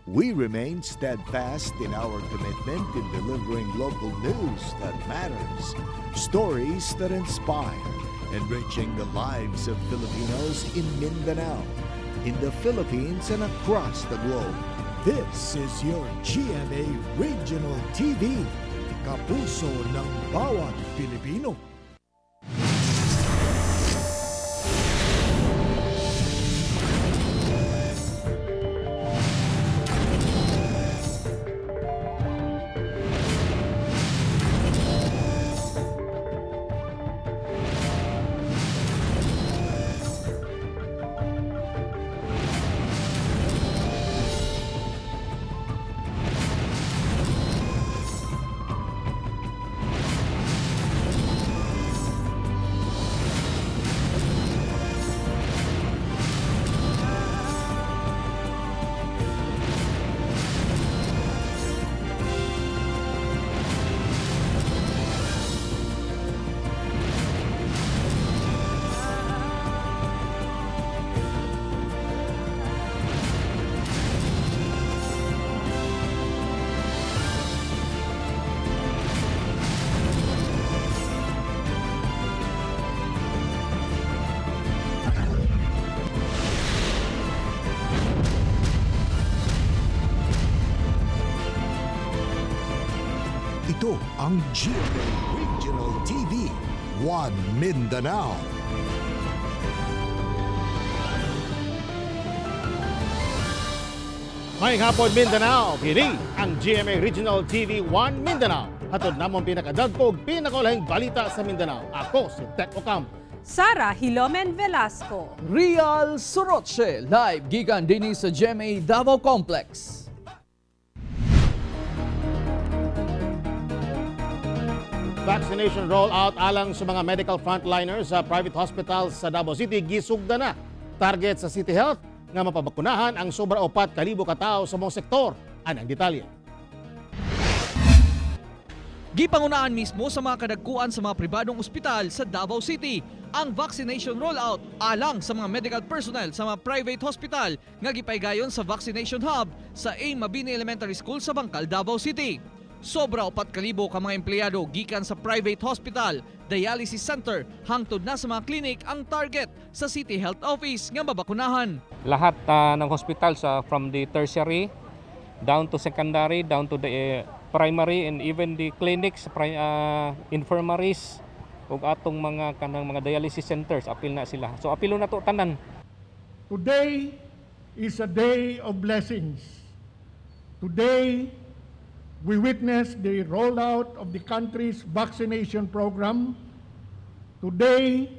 We remain steadfast in our commitment in delivering local news that matters, stories that inspire, enriching the lives of Filipinos in Mindanao, in the Philippines, and across the globe. This is your GMA Regional TV, kapuso ng bawat Pilipino. Ito ang GMA Regional TV, One Mindanao. Ngayong hapon, Mindanao, kini ang GMA Regional TV 1 Mindanao. Hatod namon pinakadagko ug pinakaulahing balita sa Mindanao. Ako si Tek Ocampo. Sara Hilomen Velasco. Real Soroche, live gikan dinhi sa GMA Davao Complex. Vaccination rollout alang sa mga medical frontliners sa private hospitals sa Davao City gisugda na. Target sa City Health nga mapabakunahan ang sobra 4,000 ka tawo sa mong sektor. Anang detalye. Gipangunahan mismo sa mga kadagkuan sa mga pribadong ospital sa Davao City ang vaccination rollout alang sa mga medical personnel sa mga private hospital nga gipaygayon sa vaccination hub sa A. Mabini Elementary School sa Bangkal, Davao City. Sobra 4,000 ka mga empleyado gikan sa private hospital, dialysis center, hangtod na sa mga clinic ang target sa City Health Office nga mabakunahan. Lahat ng hospital sa from the tertiary down to secondary, down to the primary and even the clinics, infirmaries ug atong mga kanang mga dialysis centers, apil na sila. So apilo na to tanan. Today is a day of blessings. Today, we witness the rollout of the country's vaccination program. Today,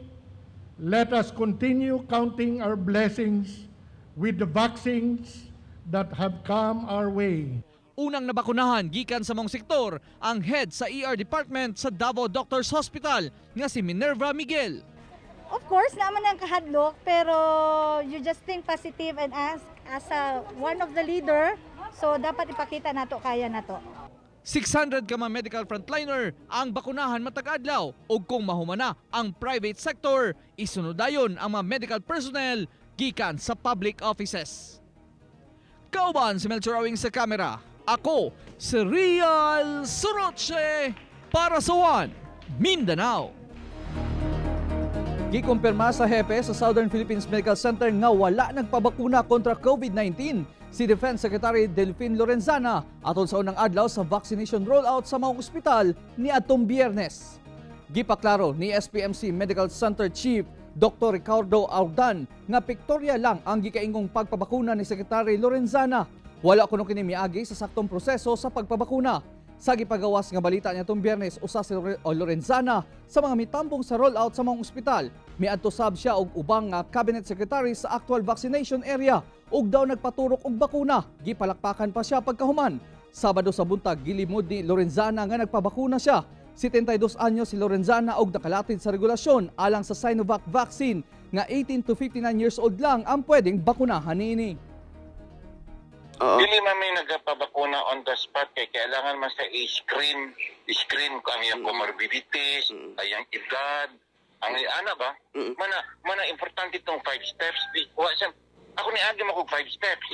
let us continue counting our blessings with the vaccines that have come our way. Unang nabakunahan gikan sa mong sektor ang head sa ER department sa Davao Doctors Hospital nga si Minerva Miguel. Of course, naman ang kahadlok, pero you just think positive and ask as a, one of the leader. So, dapat ipakita nato, kaya nato. 600 ka mga medical frontliner ang bakunahan matag adlaw ug kung mahumana ang private sector, isunod dayon ang mga medical personnel gikan sa public offices. Kauban si Melchor Awing sa kamera. Ako si Real Soroche para sa One Mindanao. Gikumpirma sa hepe sa Southern Philippines Medical Center nga wala nagpabakuna kontra COVID-19 si Defense Secretary Delfin Lorenzana atol sa unang adlaw sa vaccination rollout sa maong ospital ni atong Biyernes. Gipaklaro ni SPMC Medical Center Chief Dr. Ricardo Audan nga piktorya lang ang gikaingong pagpabakuna ni Secretary Lorenzana. Wala kuno kini miagi sa saktong proseso sa pagpabakuna. Sa gipagawas nga balita niya tong Biyernes, usa si Lorenzana sa mga mitambong sa rollout sa mga ospital. Miadto sab siya og ubang nga cabinet secretary sa actual vaccination area ug daw nagpaturok og bakuna. Gipalakpakan pa siya pagkahuman. Sabado sa buntag gilimod ni Lorenzana nga nagpabakuna siya. 72 anyo si Lorenzana og nakalatid sa regulasyon alang sa Sinovac vaccine nga 18 to 59 years old lang ang pwedeng bakunahan niini. Dili man may nagapabakuna on the spot kay kailangan man sa i-screen, screen ko ang iyang comorbidities, ang iyang edad, ang ana ba? Mana mana importante tong five steps. Di, wa siya, ako ni agi mo kog five steps.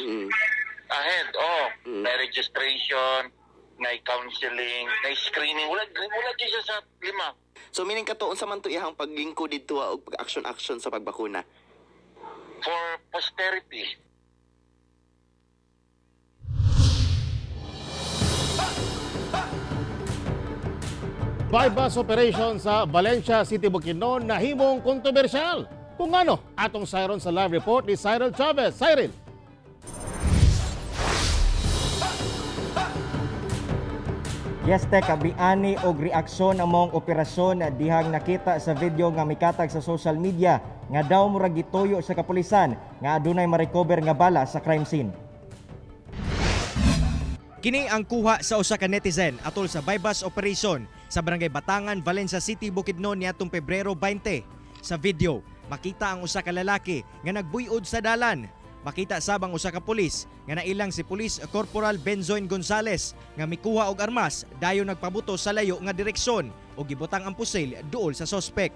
Ahead, oh. Na registration, na counseling, na screening. Wala wala gyud siya sa lima. So meaning kato unsa man to iyang paglingkod didto og pag-action action sa pagbakuna? For posterity. Bypass operation sa Valencia City, Bukidnon nahimong kontrobersyal. Kung ano, atong siron sa live report ni Cyril Chavez. Cyril. Yes, Tek, kabiani og reaksyon ang maong operasyon dihang nakita sa video nga mikatag sa social media nga daw murag gituyo sa kapulisan nga adunay ma-recover nga bala sa crime scene. Kini ang kuha sa usa ka netizen atol sa bypass operation sa Barangay Batangan, Valencia City, Bukidnon niadtong Pebrero 20. Sa video, makita ang usa ka lalaki nga nagbuyod sa dalan. Makita sab ang usa ka pulis nga nailang si Police Corporal Benzoin Gonzales nga mikuha og armas dayon nagpabuto sa layo nga direksyon ug gibutang ang pusil duol sa sospek.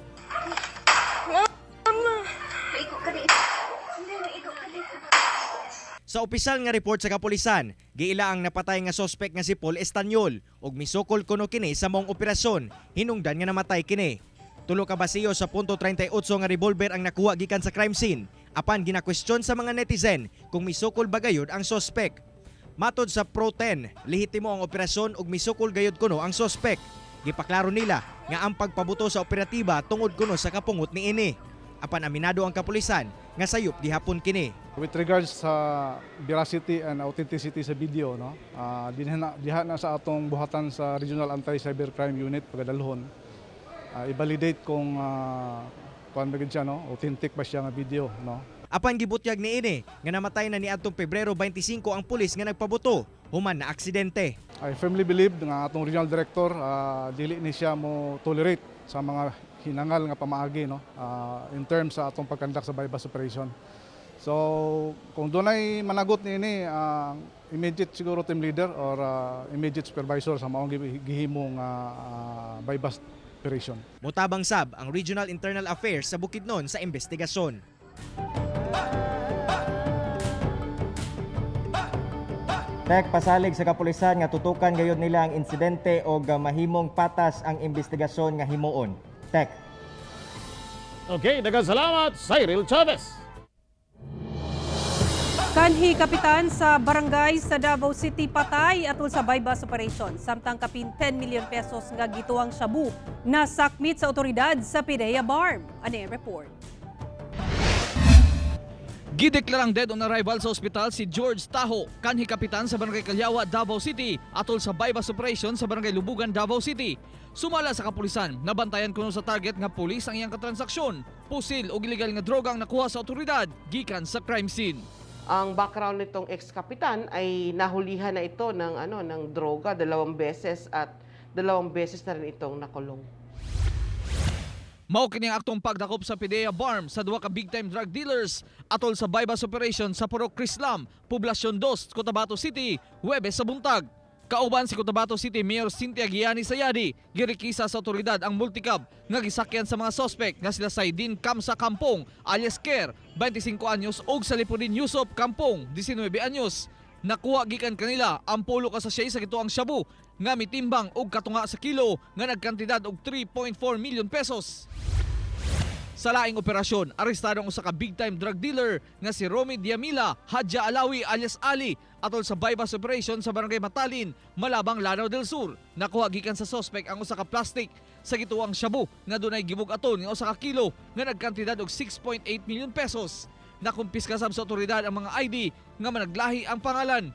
Sa opisyal nga report sa kapulisan, giila ang napatay nga sospek nga si Paul Estanyol ug misukol kuno kini sa maong operasyon, hinungdan nga namatay kini. Tulo ka basiyo sa .38 nga revolver ang nakuha gikan sa crime scene. Apan gina-question sa mga netizen kung misukol ba gayud ang sospek. Matod sa Pro 10, lehitimo ang operasyon ug misukol gayud kuno ang sospek. Gipaklaro nila nga ang pagpabuto sa operatiba tungod kuno sa kapungot niini. Apan aminado ang kapulisan nga sayop gihapon kini. With regards sa veracity and authenticity sa video, no? Diha na sa atong buhatan sa Regional Anti-Cybercrime Unit pagadalhon. I-validate kung kuan ba gid siya, no? Authentic ba siya nga video, no? Apan gibutyag niini nga namatay na niadtong Pebrero 25 ang pulis nga nagpabuto human na aksidente. I firmly believe nga atong regional director, dili ni siya mo tolerate sa mga hinangal nga pamaagi, no, in terms sa atong pag-conduct sa bypass operation. So kung dunay managot niini, immediate siguro team leader or immediate supervisor sa maong gihimong bypass operation. Mutabang sab ang Regional Internal Affairs sa Bukidnon sa investigasyon. Tek, pasalig sa kapulisan nga tutukan gayud nila ang insidente og mahimong patas ang investigasyon nga himuon. Tek. Okay, daghang salamat, Cyril Chavez. Kanhi kapitan sa barangay sa Davao City patay atol sa bypass operation samtang kapin 10 million pesos nga gituang shabu nasakmit sa otoridad sa PDEA Barm. Ano yung report? Gideklarang dead on arrival sa ospital si George Taho, kanhi kapitan sa Barangay Kalyawa, Davao City, atol sa bypass operation sa Barangay Lubugan, Davao City. Sumala sa kapulisan, nabantayan kuno sa target nga pulis ang iyang katransaksyon. Pusil o ilegal nga droga ang nakuha sa otoridad gikan sa crime scene. Ang background nitong ex-kapitan ay nahulihan na ito ng ano ng droga dalawang beses at dalawang beses na rin itong nakulong. Mao kini ang aktong pagdakop sa PDEA Barm sa duha ka big time drug dealers atol sa bypass operation sa Purok Crislam, Poblacion 2, Cotabato City, Huwebes sa buntag. Kauban si Cotabato City Mayor Cynthia Giani Sayadi, girikisa sa otoridad ang multicab nga gisakyan sa mga sospek nga sila Saidin Kamsa Kampong alias Ker, 25 anyos, ug Salipudin Yusop Kampong, 19 anyos. Nakuha gikan kanila ang pulo ka sachet sa gituang shabu nga mitimbang og katunga sa kilo nga nagkantidad og 3.4 million pesos. Sa laing operasyon, arestado ang usa ka big-time drug dealer nga si Romy Diamila Hadja Alawi alias Ali atol sa bypass operation sa Barangay Matalin, Malabang, Lanao del Sur. Nakuha gikan sa suspect ang usa ka plastic sa gituang shabu nga dunay gibug-aton nga usa ka kilo nga nagkantidad og 6.8 million pesos. Nakumpiska sab sa otoridad ang mga ID nga managlahi ang pangalan.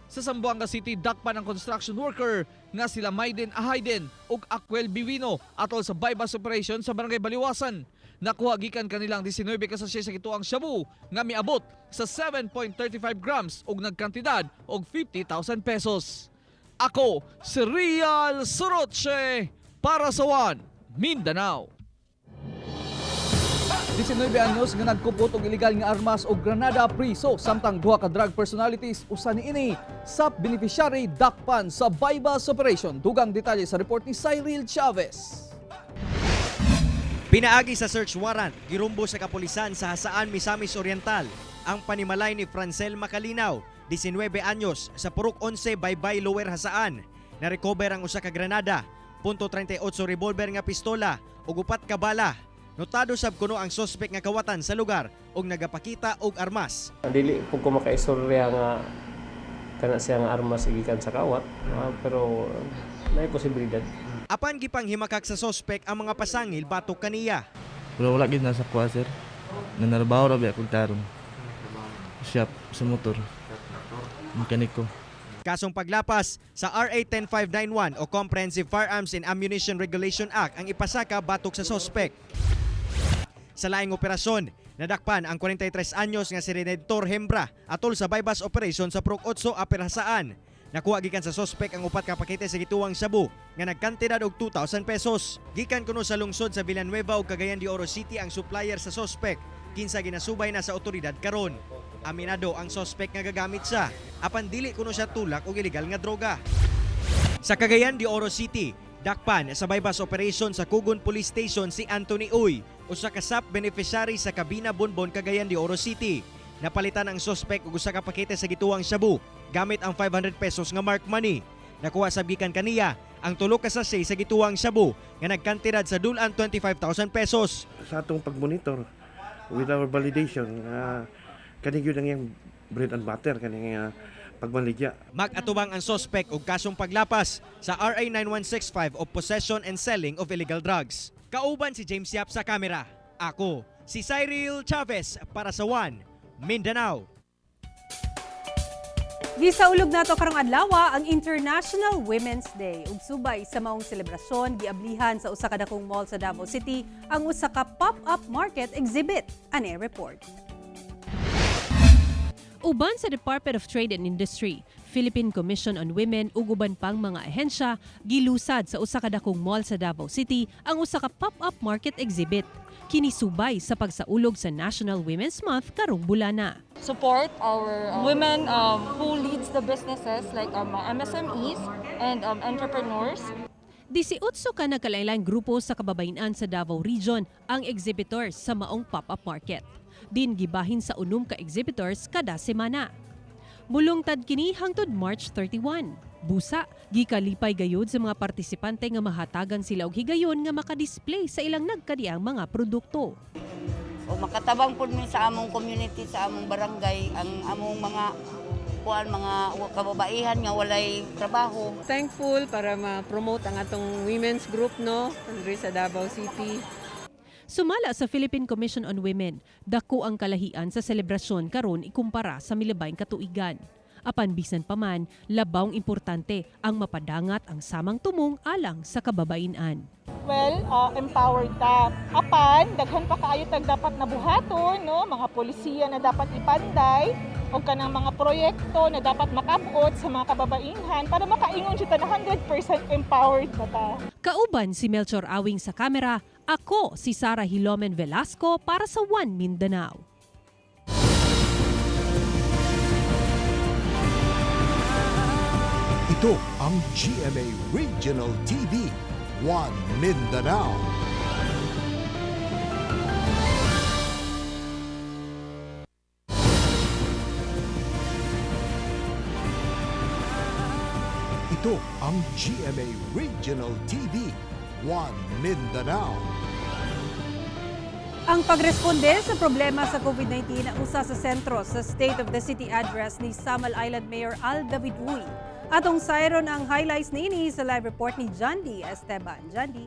Sa Zamboanga City, dakpan ang construction worker nga sila Maiden Ahayden ug Akwel Biwino atol sa bypass operation sa Barangay Baliwasan. Nakuha gikan kanilang 19 ka sachet sa gituang shabu nga miabot sa 7.35 grams ug nagkantidad og 50,000 pesos. Ako si Real Soroche para sa One Mindanao. 19 anyos nga nagkupot og illegal nga armas og granada priso samtang duha ka drug personalities usa niini sa beneficiary dakpan sa bypass operation. Dugang detalye sa report ni Cyril Chavez. Pinaagi sa search warrant, girumbo sa kapulisan sa Jasaan, Misamis Oriental Ang panimalay ni Francel Makalinaw, 19 anyos, sa Purok 11, Baybay, Lower Jasaan. Na-recover ang usa ka granada, .38 revolver nga pistola ug upat ka bala. Notado sab kuno ang sospek nga kawatan sa lugar ug nagapakita og armas. Dili po ko makaistorya nga kana siya nga armas gikan sa kawat, pero naay posibilidad. Apan gipanghimakak sa sospek ang mga pasangil batok kaniya. Pero wala gid nasa kuha, sir. Nanarbaho ra biya kog tarong. Shop sa motor. Mekaniko. Kasong paglapas sa RA 10591 o Comprehensive Firearms and Ammunition Regulation Act ang ipasaka batok sa sospek. Sa laing operasyon, nadakpan ang 43 anyos nga si Redentor Hembra atol sa bypass operation sa Prok 8 Upper Jasaan. Nakuha gikan sa sospek ang upat ka pakete sa gituwang shabu nga nagkantidad og 2,000 pesos. Gikan kuno sa lungsod sa Villanueva ug Cagayan de Oro City ang supplier sa sospek, kinsa ginasubay na sa otoridad karon. Aminado ang sospek nga gagamit siya, apan dili kuno siya tulak og ilegal nga droga. Sa Cagayan de Oro City, dakpan sa bypass operation sa Kugon Police Station si Anthony Uy, usa ka SAP beneficiary sa Kabina Bonbon, Cagayan de Oro City. Napalitan ang sospek og usa ka pakete sa gituwang shabu gamit ang 500 pesos nga mark money. Nakuha sab gikan kaniya ang tulo ka sachet sa gituwang shabu nga nagkantidad sa dulan 25,000 pesos. Sa atong pagmonitor with our validation, kani gyud ang iyang bread and butter kani nga pagmaligya. Mag-atubang ang sospek og kasong paglapas sa RA 9165 o possession and selling of illegal drugs. Kauban si James Yap sa kamera. Ako, si Cyril Chavez para sa One Mindanao. Gisaulog nato karong adlaw ang International Women's Day. Ug subay sa maong selebrasyon, giablihan sa usa ka dakong mall sa Davao City ang usa ka pop-up market exhibit. Ani report. Uban sa Department of Trade and Industry, Philippine Commission on Women ug uban pang mga ahensya, gilusad sa usa ka dakong mall sa Davao City ang usa ka pop-up market exhibit. Kini subay sa pagsaulog sa National Women's Month karong bulana. Support our women who leads the businesses like MSMEs and entrepreneurs. 18 ka nagkalain grupo sa kababayen-an sa Davao Region ang exhibitors sa maong pop-up market. Din gibahin sa 6 ka exhibitors kada semana. Mulungtad kini hangtod March 31. Busa, gikalipay gayud sa mga partisipante nga mahatagan sila og higayon nga makadisplay sa ilang nagkadiang mga produkto. O makatabang pud mi sa among community, sa among barangay, ang among mga kuan, mga kababaihan nga walay trabaho. Thankful para ma-promote ang atong women's group, no, diri sa Davao City. Sumala sa Philippine Commission on Women, dako ang kalahian sa selebrasyon karon ikumpara sa milabayng katuigan. Apan bisan pa man, labawng importante ang mapadangat ang samang tumong alang sa kababayen-an. Well, empowered ta. Apan, daghan pa kaayo tag dapat nabuhaton, no? Mga polisiya na dapat ipanday o kanang mga proyekto na dapat makabot sa mga kababainhan para makaingon siya ta na 100% empowered na ta. Kauban si Melchor Awing sa kamera, ako si Sara Hilomen Velasco para sa One Mindanao. Ito ang GMA Regional TV, One Mindanao. Ito ang GMA Regional TV, One Mindanao. Ang pagresponde sa problema sa COVID-19 ang usa sa sentro sa State of the City Address ni Samal Island Mayor Al David Uy. Atong sayron ang highlights niini sa live report ni John D. Esteban. John D.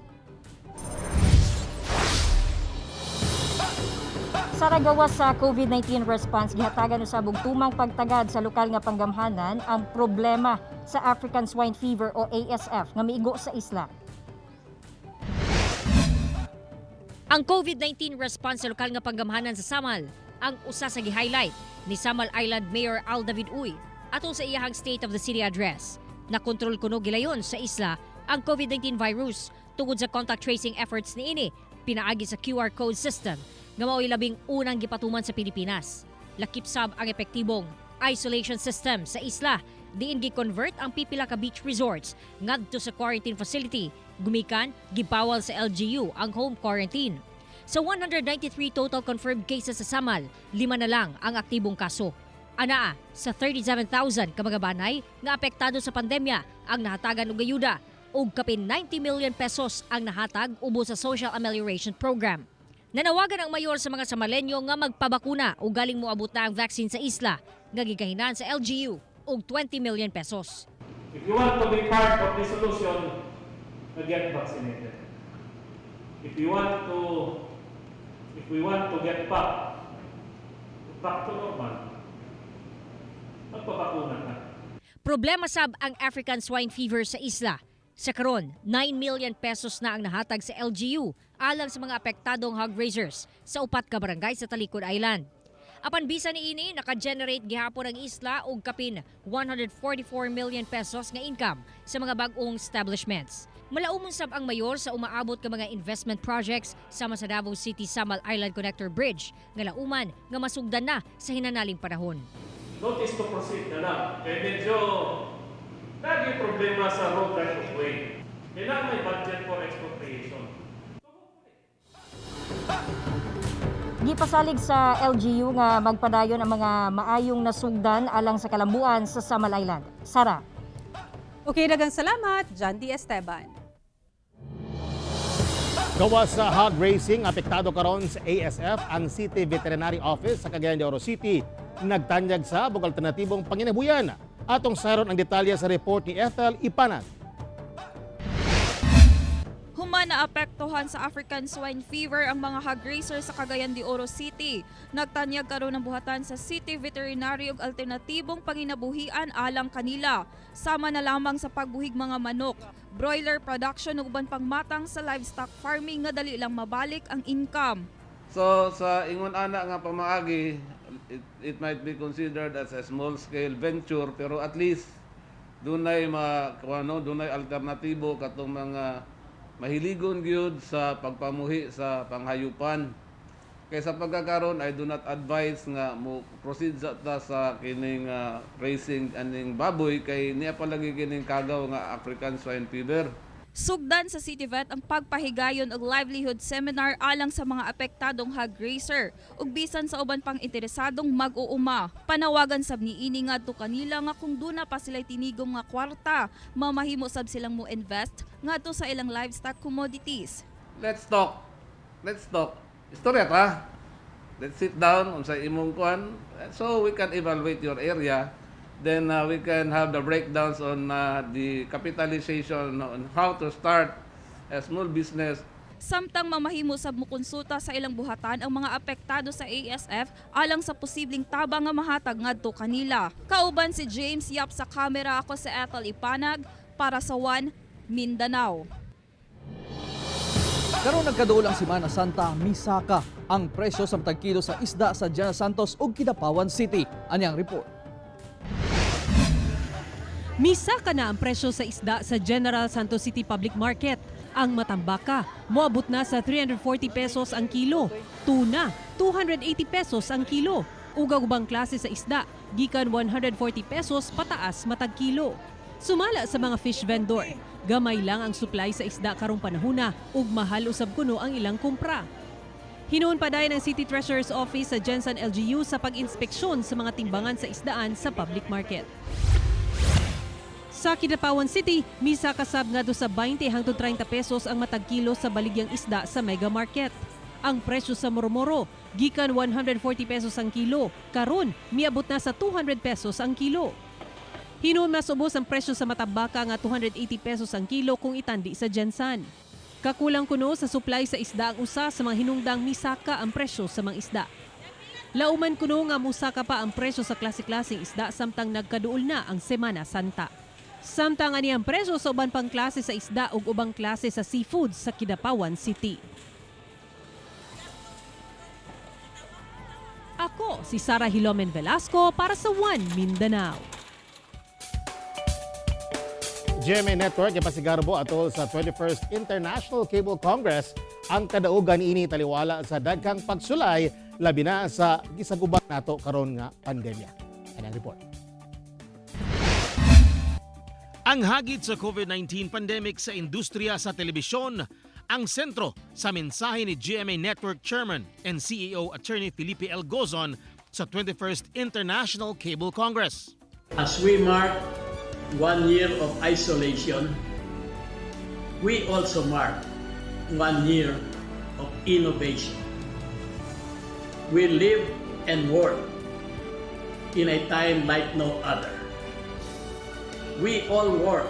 Sa ragawas sa COVID-19 response, gihatagan usab og tumang pagtagad sa lokal nga panggamhanan ang problema sa African Swine Fever o ASF nga miigo sa isla. Ang COVID-19 response sa lokal nga panggamhanan sa Samal ang usa sa gi-highlight ni Samal Island Mayor Al David Uy atol sa iyahang State of the City Address. Nakontrol kuno gilayon sa isla ang COVID-19 virus tungod sa contact tracing efforts niini pinaagi sa QR code system nga mao'y labing unang gipatuman sa Pilipinas. Lakip sab ang epektibong isolation system sa isla diin gi-convert ang pipila ka beach resorts ngadto sa quarantine facility. Gumikan gibawal sa LGU ang home quarantine. Sa 193 total confirmed cases sa Samal, 5 na lang ang aktibong kaso. Anaa sa 37,000 ka mga banay nga apektado sa pandemya ang nahatagan og ayuda ug kapin 90 million pesos ang nahatag ubos sa Social Amelioration Program. Nanawagan ang mayor sa mga Samalenyo nga magpabakuna ug galing moabot na ang vaccine sa isla nga gigahinan sa LGU og 20 million pesos. If you want to be part of the solution, get vaccinated. If we want to get back to normal, magpabakuna ka. Problema sab ang African swine fever sa isla. Sa karon, 9 million pesos na ang nahatag sa LGU alang sa mga apektadong hog raisers sa upat ka barangay sa Talicud Island. Apan bisan niini, naka-generate gihapon ang isla og kapin 144 million pesos nga income sa mga bag-ong establishments. Malaumon sab ang mayor sa umaabot ka mga investment projects sama sa Davao City Samal Island Connector Bridge nga lauman nga masugdan na sa hinanaling panahon. Notice to proceed na lang. Kaya medyo lagi problema sa road right of way. Kailangan may budget for expropriation. Gipasalig sa LGU nga magpadayon ang mga maayong nasugdan alang sa kalambuan sa Samal Island. Sara. Okay, daghang salamat, John D. Esteban. Gawas sa hog raising, apektado karon sa ASF ang City Veterinary Office sa Cagayan de Oro City. Nagtanyag sa og alternatibong panginabuhian. Atong saron ang detalye sa report ni Ethel Ipanag. Human na apektuhan sa African swine fever ang mga hog raiser sa Cagayan de Oro City. Nagtanyag karon ng buhatan sa City Veterinary og alternatibong panginabuhian alang kanila. Sama na lamang sa pagbuhig mga manok, broiler production ug uban pang matang sa livestock farming nga dali lang mabalik ang income. So sa ingon ana nga pamaagi, it might be considered as a small scale venture, pero at least dunay ma kuano, dunay alternatibo katong mga mahiligon gyud sa pagpamuhi sa panghayupan. Kay sa pagkakaron, I do not advise nga mo proceed sa ta sa kining racing aning baboy kay niya palagi kining kagaw nga African swine fever. Sugdan sa City Vet ang pagpahigayon og livelihood seminar alang sa mga apektadong hog raiser ug bisan sa uban pang interesadong mag-uuma. Panawagan sab niini ngadto kanila nga kung duna pa sila'y tinigom nga kwarta, mamahimo sab silang mo invest ngadto sa ilang livestock commodities. Let's talk. Let's talk. Istorya ta. Let's sit down unsa imong kuan so we can evaluate your area. Then we can have the breakdowns on the capitalization on how to start a small business. Samtang mamahimo sab mokonsulta sa ilang buhatan ang mga apektado sa ASF alang sa posibleng tabang nga mahatag ngadto kanila. Kauban si James Yap sa kamera, ako si Ethel Ipanag para sa One Mindanao. Karon nagkaduol ang Semana Santa, misaka ang presyo sa matag kilo sa isda sa General Santos ug Kidapawan City. Ani ang report. Misaka na ang presyo sa isda sa General Santos City Public Market. Ang matambaka, moabot na sa 340 pesos ang kilo. Tuna, 280 pesos ang kilo. Ug ang ubang klase sa isda, gikan 140 pesos pataas matag kilo. Sumala sa mga fish vendor, gamay lang ang supply sa isda karong panahuna ug mahal usab kuno ang ilang kumpra. Hinuon pa dayon ang City Treasurer's Office sa Gensan LGU sa pag-inspeksyon sa mga timbangan sa isdaan sa public market. Sa Kidapawan City, misaka sab ngadto sa 20 hangtod 30 pesos ang matag kilo sa baligyang isda sa Mega Market. Ang presyo sa moromoro, gikan 140 pesos ang kilo, karon miabot na sa 200 pesos ang kilo. Hinuon mas ubos ang presyo sa matambaka nga 280 pesos ang kilo kung itandi sa Gensan. Kakulang kuno sa supply sa isda ang usa sa mga hinungdang misaka ang presyo sa mga isda. Lauman kuno nga musaka pa ang presyo sa klase-klaseng isda samtang nagkaduol na ang Semana Santa. Samtang ani ang presyo sa uban pang klase sa isda ug ubang klase sa seafood sa Kidapawan City. Ako si Sara Hilomen Velasco para sa One Mindanao. GMA Network ipasigarbo atol sa 21st International Cable Congress ang kadaugan ini taliwala sa daghang pagsulay, labi na sa gisaguban nato karon nga pandemya. Anang report. Ang hagit sa COVID-19 pandemic sa industriya sa telebisyon Ang sentro sa mensahe ni GMA Network Chairman and CEO Attorney Felipe L. Gozon sa 21st International Cable Congress. As we mark one year of isolation, we also mark one year of innovation. We live and work in a time like no other. We all work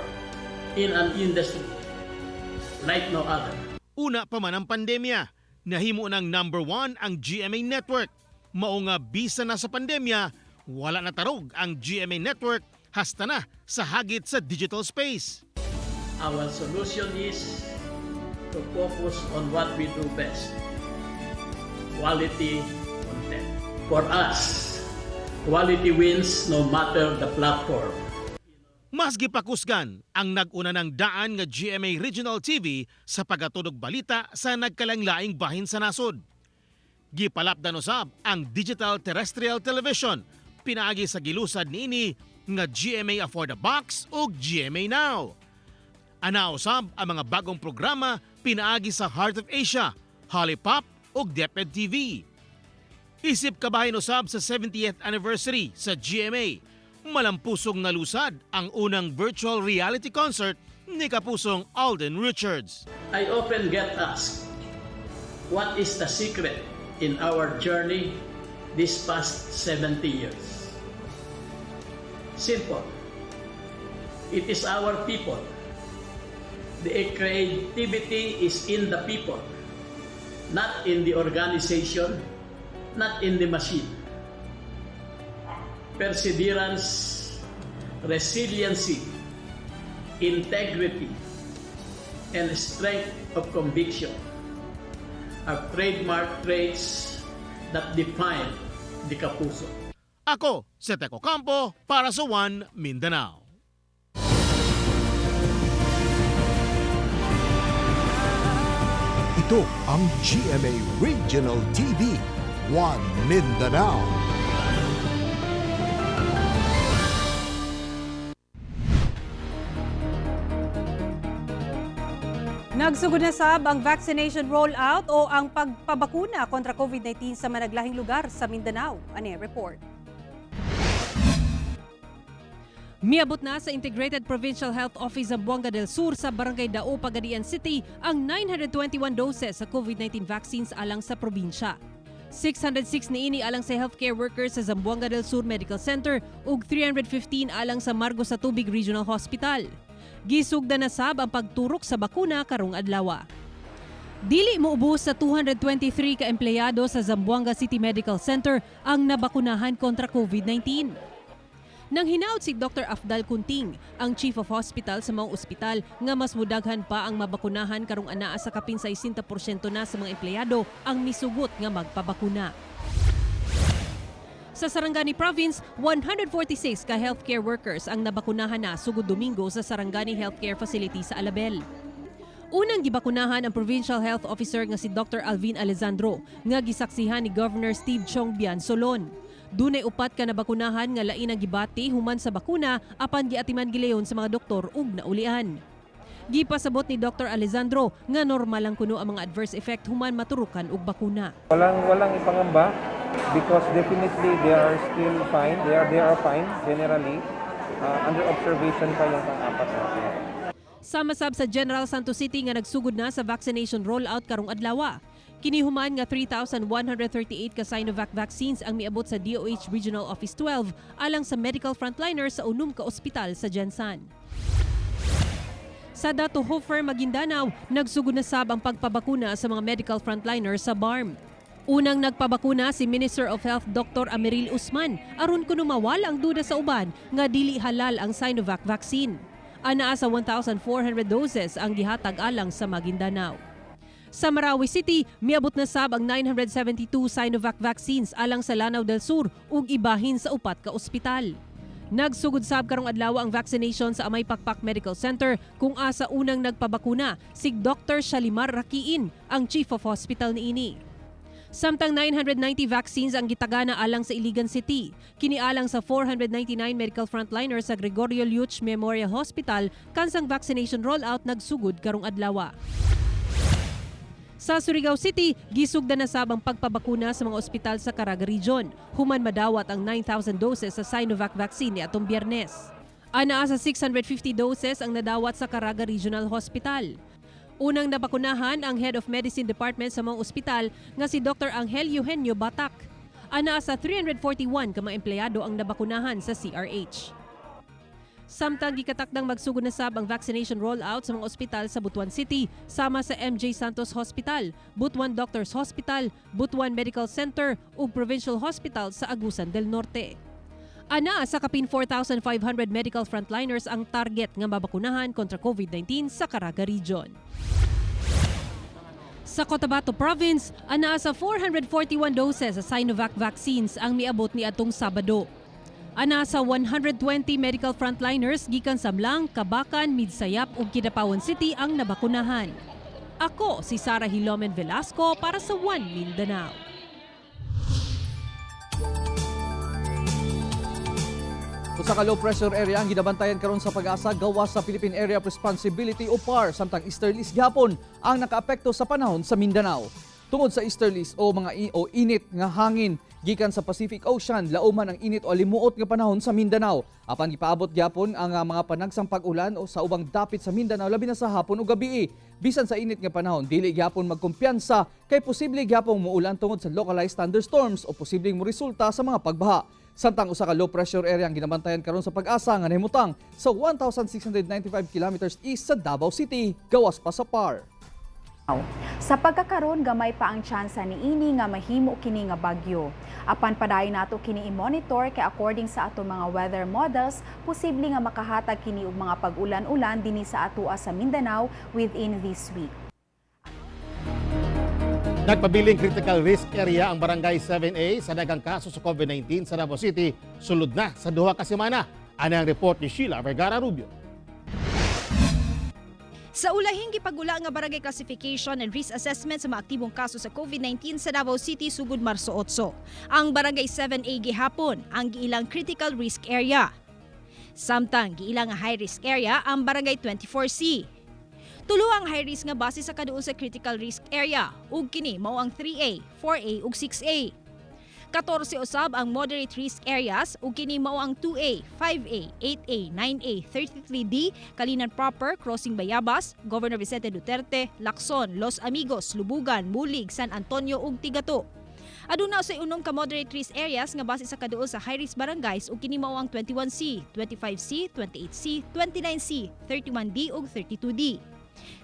in an industry like no other. Una pa man ang pandemya, nahimo ng number one ang GMA Network. Mao nga bisan na sa pandemya, wala na tarog ang GMA Network hasta na sa hagit sa digital space. Our solution is to focus on what we do best: quality content. For us, quality wins no matter the platform. Mas gipakusgan ang nag-una ng daan nga GMA Regional TV sa pagatod og balita sa nagkalanglaing bahin sa nasod. Gipalapdan usab ang digital terrestrial television pinaagi sa gilusad niini nga GMA Affordabox ug GMA Now. Ana usab ang mga bagong programa pinaagi sa Heart of Asia, Hollypop ug DepEd TV. Isip kabahin usab sa 70th anniversary sa GMA, malampusong nalusad ang unang virtual reality concert ni Kapusong Alden Richards. I often get asked, what is the secret in our journey this past 70 years? Simple. It is our people. The creativity is in the people, not in the organization, not in the machine. Perseverance, resiliency, integrity, and strength of conviction are trademark traits that define the Kapuso. Ako, si Teco Campo para sa One Mindanao. Ito ang GMA Regional TV, One Mindanao. Nagsugod na sab ang vaccination rollout o ang pagpabakuna kontra COVID-19 sa managlahing lugar sa Mindanao. Ani report. Miabot na sa Integrated Provincial Health Office Zamboanga del Sur sa Barangay Dao, Pagadian City ang 921 doses sa COVID-19 vaccines alang sa probinsya. 606 niini alang sa healthcare workers sa Zamboanga del Sur Medical Center ug 315 alang sa Margosatubig Regional Hospital. Gisugda na sab ang pagturok sa bakuna karong adlaw. Dili moubos sa 223 ka empleyado sa Zamboanga City Medical Center ang nabakunahan kontra COVID-19. Nang hinaut si Dr. Afdal Kunting, ang Chief of Hospital sa maong ospital, nga mas mudaghan pa ang mabakunahan karong anaa sa kapin 60% na sa mga empleyado ang misugot nga magpabakuna. Sa Sarangani Province, 146 ka healthcare workers ang nabakunahan na sugod Domingo sa Sarangani Healthcare Facility sa Alabel. Unang gibakunahan ang Provincial Health Officer nga si Dr. Alvin Alejandro nga gisaksihan ni Governor Steve Chiongbian Solon. Dunay upat ka nabakunahan nga lain ang gibati human sa bakuna apan giatiman gilayon sa mga doktor ug naulian. Gipasabot ni Dr. Alejandro nga normal lang kuno ang mga adverse effect human maturukan og bakuna. Walang ipangamba because definitely they are still fine. They are fine generally. Under observation pa yung pang-apat natin. Sama sab sa General Santos City nga nagsugod na sa vaccination rollout karong adlaw. Kini human nga 3,138 ka Sinovac vaccines ang miabot sa DOH Regional Office 12 alang sa medical frontliners sa unom ka ospital sa GenSan. Sa Dato Hofer, Maguindanao, nagsugod na sab ang pagpabakuna sa mga medical frontliners sa BARMM. Unang nagpabakuna si Minister of Health Dr. Ameril Usman aron kuno mawala ang duda sa uban nga dili halal ang Sinovac vaccine. Anaa sa 1,400 doses ang gihatag alang sa Maguindanao. Sa Marawi City, miabot na sab ang 972 Sinovac vaccines alang sa Lanao del Sur ug ibahin sa upat ka ospital. Nagsugod sab karong adlaw ang vaccination sa Amay Pakpak Medical Center kung asa unang nagpabakuna si Dr. Shalimar Rakiin, ang Chief of Hospital niini. Samtang 990 vaccines ang gitagana alang sa Iligan City. Kini alang sa 499 medical frontliners sa Gregorio Lluch Memorial Hospital kansang vaccination rollout nagsugod karong adlaw. Sa Surigao City, gisugdan na sab ang pagpabakuna sa mga ospital sa Caraga Region. Human madawat ang 9,000 doses sa Sinovac vaccine ni atong Biyernes. Anaa sa 650 doses ang nadawat sa Caraga Regional Hospital. Unang nabakunahan ang Head of Medicine Department sa mga ospital nga si Dr. Angel Eugenio Batak. Anaa sa 341 ka mga empleyado ang nabakunahan sa CRH. Samtang gikatakdang magsugod na sab ang vaccination rollout sa mga ospital sa Butuan City, sama sa MJ Santos Hospital, Butuan Doctors Hospital, Butuan Medical Center ug Provincial Hospital sa Agusan del Norte. Anaa sa kapin 4,500 medical frontliners ang target nga mabakunahan kontra COVID-19 sa Caraga Region. Sa Cotabato Province, anaa sa 441 doses sa Sinovac vaccines ang miabot ni atong Sabado. Anaa sa 120 medical frontliners gikan sa M'lang, Kabacan, Midsayap ug Kidapawan City ang nabakunahan. Ako si Sara Hilomen Velasco para sa One Mindanao. Usa ka low pressure area ang ginabantayan karon sa Pag-asa gawas sa Philippine Area of Responsibility o PAR, samtang easterlies gihapon ang nakaapekto sa panahon sa Mindanao. Tungod sa easterlies o mga o init nga hangin gikan sa Pacific Ocean, lauman ang init o limuot nga panahon sa Mindanao. Apan gipaabot gyapon ang mga panagsang pag-ulan o sa ubang dapit sa Mindanao, labi na sa hapon o gabi. Bisan sa init nga panahon, dili gyapon magkumpiyansa kay posible gyapong muulan tungod sa localized thunderstorms o posibleng moresulta sa mga pagbaha. Samtang usa ka low pressure area ang ginabantayan karon sa Pag-asa nga nahimutang sa 1,695 kilometers east sa Davao City, gawas pa sa PAR. Sa pagkakaron, gamay pa ang tsansa niini nga mahimo kini nga bagyo. Apan padayon nato kini i-monitor kay according sa ato mga weather models, posible nga makahatag kini og mga pag-ulan-ulan dinhi sa atoa sa Mindanao within this week. Nagpabiling critical risk area ang Barangay 7A sa daghang kaso sa COVID-19 sa Davao City sulod na sa 2 ka semana. Ano ang report ni Sheila Vergara Rubio. Sa ulahing gipagula nga barangay classification and risk assessment sa mga aktibong kaso sa COVID-19 sa Davao City sugod Marso 8. Ang Barangay 7A gihapon ang giilang critical risk area. Samtang giilang nga high risk area ang Barangay 24C. Tulo ang high risk nga base sa kaduol sa critical risk area ug kini mao ang 3A, 4A ug 6A. 14 usab ang moderate risk areas ug kini mao ang 2A, 5A, 8A, 9A, 33D, Calinan Proper, Crossing Bayabas, Governor Vicente Duterte, Lacson, Los Amigos, Lubugan, Bulig, San Antonio ug Tigato. Aduna usay unom ka moderate risk areas nga base sa kaduol sa high risk barangays ug kini mao ang 21C, 25C, 28C, 29C, 31D ug 32D.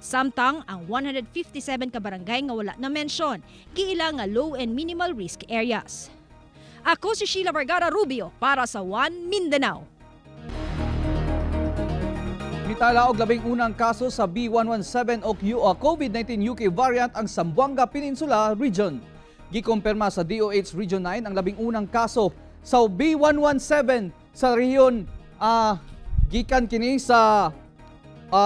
Samtang ang 157 ka barangay nga wala na mention, giila nga low and minimal risk areas. Ako si Sheila Vergara Rubio para sa One Mindanao. Mitala og 11 kaso sa B117 o COVID-19 UK variant ang Zamboanga Peninsula Region. Gikumpirma sa DOH Region 9 ang 11 kaso sa B117 sa rehiyon, gikan kini sa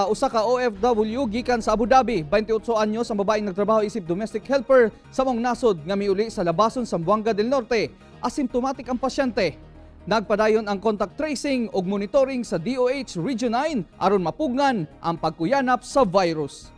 usa ka OFW gikan sa Abu Dhabi. 28 anyos ang babaeng nagtrabaho isip domestic helper sa maong nasod nga miuli sa Labason, Zamboanga del Norte. Asymptomatic ang pasyente. Nagpadayon ang contact tracing ug monitoring sa DOH Region 9 aron mapugnan ang pagkuyanap sa virus.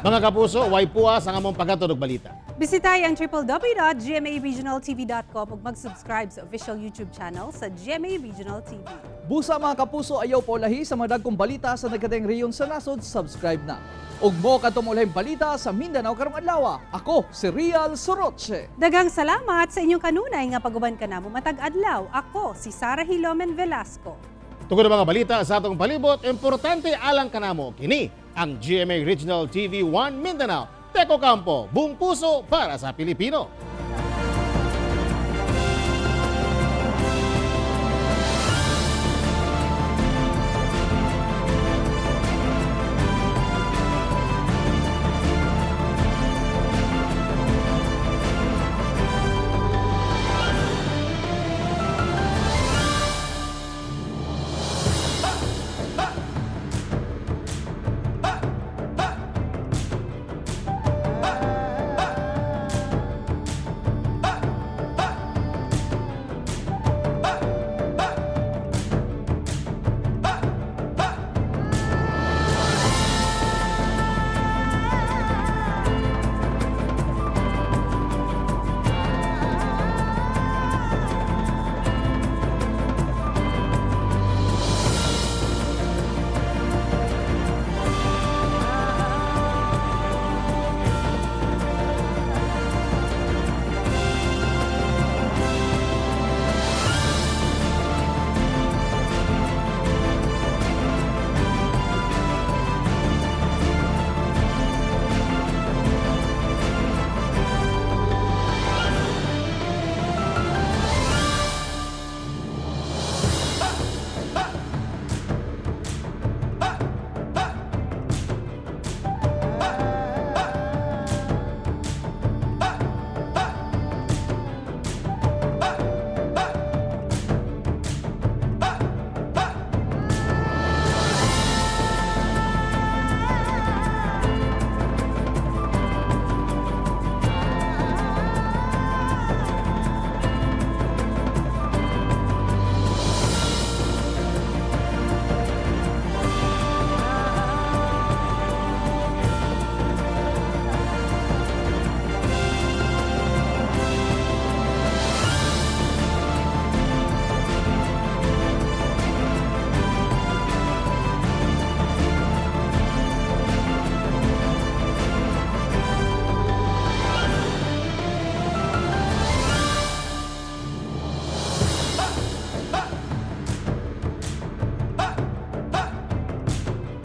Mga kapuso, way puwas ang among paghatod og balita. Bisitay ang www.gmaregionaltv.com ug mag-subscribe sa official YouTube channel sa GMA Regional TV. Busa, mga kapuso, ayaw paulahi sa mga dagkong balita sa nagkadaiyang rehiyon sa nasod, subscribe na. Ug mo kadto ulahing balita sa Mindanao karong adlaw. Ako si Real Soroche. Daghang salamat sa inyong kanunay nga paguban kanamo matag adlaw. Ako si Sara Hilomen Velasco. Tungod mga balita sa atong palibot, importante alang kanamo kini ang GMA Regional TV 1 Mindanao. Teko Campo, buong puso para sa Pilipino.